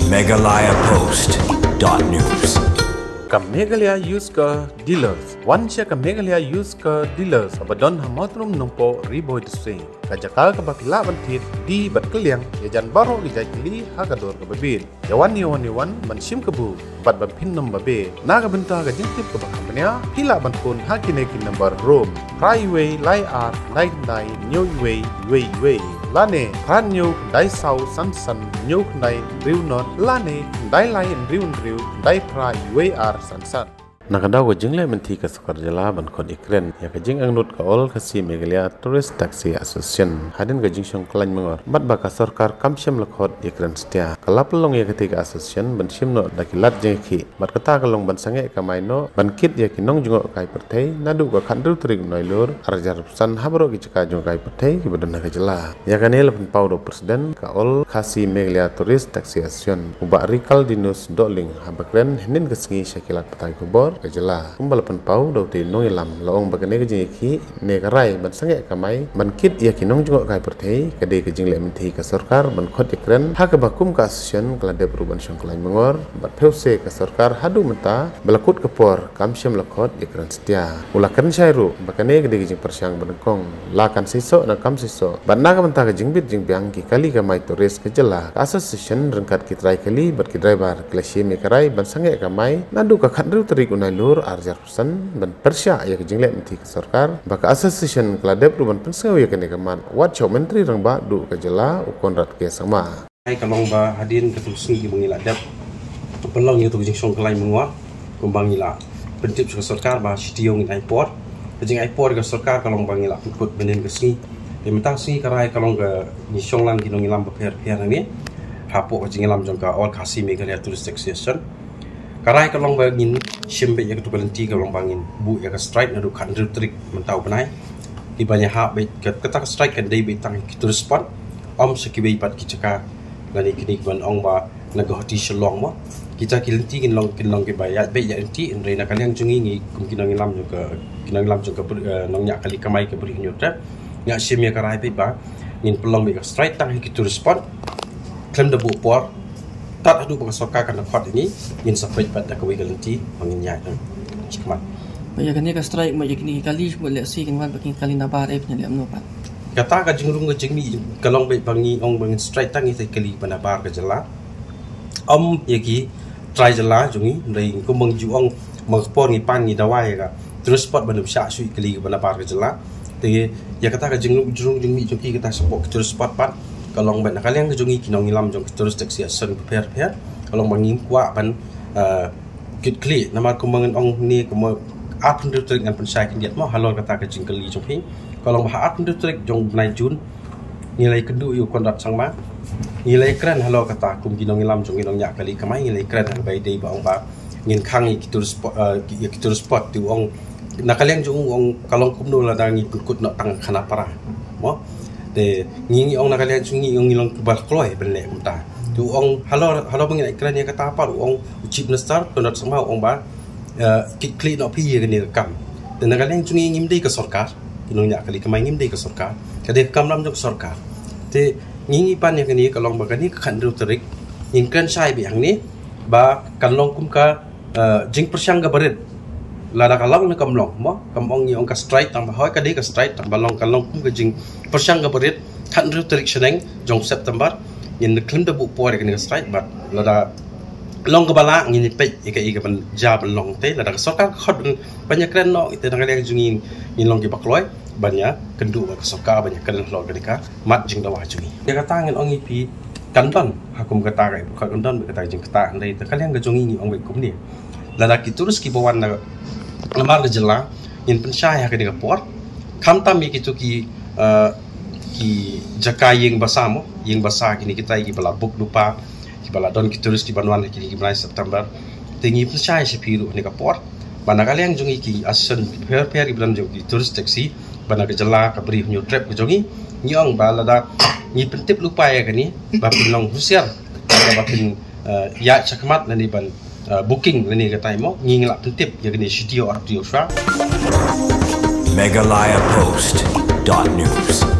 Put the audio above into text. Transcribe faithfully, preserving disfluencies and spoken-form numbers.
Meghalaya Post dot news. Ka Meghalaya Used Car Dealers. Wan sha ka Meghalaya Used Car Dealers kaba don ha Mawtrum Nongpoh, Ri Bhoi District. Ka jaka kaba phi lah ban thied die bad kylliang ïa jan baroh ki jait kali ha ka dor kaba bit. Ïa wan, ïa wan, ïa wan ban shim kabu bad ban pyndonkam babe. Na ka bynta ka jingtip kaba kham bniah, phi lah ban phone ha kine ki number: rom phra wei lai ar khyndai khyndai hynñiew wei wei wei, lane phra hynñiew khyndai saw san san hynñiew khyndai hynriew nod, lane khyndai lai hynriew hynriew khyndai phra wei ar san san. Na ka daw ka jingleh mynthi ka sorkar jylla ban khot ïakren ïa ka jingangnud ka All Khasi Meghalaya Tourist Taxi Association, hadien ka jingshong khlaiñ mangor, bad ba ka sorkar kam shym la khot ïakren satia, ka la pynlong ïa katei ka association ban shim noh da ki lad jingïakhih, bad kata ka long ban sangeh kamai noh ban kit ïa ki nongjngohkai pyrthei naduh ka khathynriew tarik u Nailur ar hajar arphew san ha baroh ki jaka jngohkai pyrthei kiba don ha ka jylla. Ïa kane la pynpaw da u President ka All Khasi Meghalaya Tourist Taxi Association, u Bah Rikaldinus Dohling, haba kren hynnin ka sngi sha ki lad pathai khubor ka jylla. Kumba la pynpaw da utei u nongïalam, la ong ba kane ka jingïakhih ne ka rai ban sangeh kamai ban kit ïa ki nongjngohkai pyrthei ka dei ka jingleh mynthi ka sorkar ban khot ïakren, ha kaba kum ka association ka la dep ruh ban shong khlaiñ mangor bad phew se ka sorkar haduh mynta ba la kut ka por kam shym la khot ïakren satia. U la kren shai ruh ba kane ka dei ka jingpyrshang ba nyngkong, la kan seisoh ne kam seisoh, bad na ka bynta ka jingbit jingbiang ki kali kamai tourist ka jylla, ka association ryngkat ki trai kali bad ki driver ki la shim ïa ka rai ban sangeh kamai naduh ka khathynriew tarik u Nailur ar hajar arphew san ban pyrshah ïa ka jingleh mynthi ka sorkar, ba ka association ka la dep ruh ban pynsngew ïa kane ka mat wat sha u Myntri Rangbah duh ka jylla, u Conrad K Sangma. Ai, ka long ba hadien katei ka sngi kiba ngi la dep pynlong ïa katei ka jingshong khlaiñ mangor, kumba ngi la pyntip sha ka sorkar ba shi taïew ngin ai por. Ka jingai por ka sorkar ka long ba ngi la pynkut mynhynnin ka sngi. Te mynta ka sngi ka rai ka long ka ngi shong lang ki nongïalam bapher bapher hangne hapoh ka jingïalam jong ka All Khasi Meghalaya Tourist Association. Ka rai ka long ba ngin shim beit ïa katei ka lynti ka long ba ngin buh ïa ka strike naduh khathynriew tarik mynta u bnai. Kiba ngi hap beit ka, kata ka strike kan dei beit tang ki tourist spot, ym sa kiwei pat ki jaka lane kine kiban ong ba na Guwahati, Shillong mo. Kita ki lynti kin long, kin long kiba ïaid beit ïaid lynti, hynrei na ka liang jong ngi, ngi kum ki nongïalam jong ka, ki nongïalam jong ka bri-, eh, nongñiah kali kamai ka Bri Hynñiewtrep, ngi shim ïa ka rai beit ba ngin pynlong beit ka strike tang ha ki tourist spot. Khlem da buh por, tad haduh ba ka sorkar kan da khot ïa ngi, ngin sa peit pat da kawei ka lynti ba ngin ïaid shakhmat. Ba ïa kane ka strike, ba ïa kine ki kali, ba lehse kin wan ba ki kali nabar, eh, phin leh kumno pat? Kata ka jingrung ka jingmih ka long beit ba ngi ong ba ngin strike tang ïa ki kali ba nabar ka jylla, ym ïa ki trai jylla jong ngi. Hynrei kumba ngi ju ong, ma ka por ngi pan ngi dawa ïa ka tourist spot ban ym shah shuh ïa ki kali ba nabar ka jylla. Te ïa kata ka jingrung, jingrung jingmih jong ki kata shapoh ki tourist spot pat ka long beit na ka liang ka jong ngi ki nongïalam jong ki tourist taxi association bapher bapher, ka long ba ngim kwah ban, eh, kit khlieh. Namar kumba ngan ong hangne, kumba arphew hynriew tarik ngan pynshai khyndiat mo halor kata ka jingkylli jong phi. Ka long ba ha arphew hynriew tarik jong u bnai Jun, ngi la ïakynduh ïa u Conrad Sangma, ngi la ïakren halor kata kum ki nongïalam jong ki nongñiah kali kamai, ngi la ïakren halor ba ïadei ba ong ba ngin khang ïa ki tourist spot, eh, ki, ïa ki tourist spot. Te u ong na ka liang jong u, u ong ka long kumno lada ngi pynkut noh tang Khanapara mo. Te ngi, ngi ong na ka liang jong ngi, ngi ong ngi long kiba kloi ban leh kumta. Te u ong halor, halor ba ngin ïakren ïa kata pat, u ong u Chief Minister Conrad Sangma u ong ba, eh, kit khlieh noh phi ïa kane ka kam. Te na ka liang jong ngi, ngim dei ka sorkar, ki nongñiah kali kamai ngim dei ka sorkar, ka dei ka kamram jong ka sorkar. Te ngi, ngi pan ïa kane ka long ba kane ka khathynriew tarik ngin kren shai beit hangne ba kan long kum ka, eh, jingpyrshang kaba rit. Lada ka long ne kam long mo, kam ong ngi ong ka strike tang ba hoi, ka dei ka strike tang ba long, ka long kum ka jingpyrshang kaba rit. Khathynriew tarik shaneng jong September, ngin khlem da buh por ïa kane ka strike, bad lada long kaba lah ngin ïa peit ïa kaei kaban jia ban long. Te lada ka sorkar ka khot ban, ban ïakren noh, te na ka liang jong ngi, ngin long kiba kloi ban ïakynduh bad ka sorkar ban ïakren halor kane ka mat jingdawa jong ngi. Ïa kata ngan ong ïa phi, kan don ha kum kata ka, kan don beit kata ka jingktah, hynrei na ka liang ka jong ngi, ngi ong beit kumne. Lada ki tourist kiba wan na, namar ka jylla, ngin pynshai ha kane ka por. Khamtam ïa kito ki, eh, ki jaka ïing basa mo, ïing basa kine kitai kiba la book lypa, kiba la don ki tourist kiban wan ha kine ki bnai September. Te ngi pynshai sha phi ruh ha kane ka por ba na ka liang jong ngi ki association bapher bapher kiba don jong ki tourist taxi ba na ka jylla ka Bri Hynñiewtrep ka jong ngi, ngi ong ba lada ngi pyntip lypa ïa kane, ba phin long husiar, ba phin, eh, ïaid shakhmat lane ban, eh, booking lane katai mo, ngi, ngi la pyntip ïa kane shi taïew ar taïew shuwa. Meghalaya Post dot news.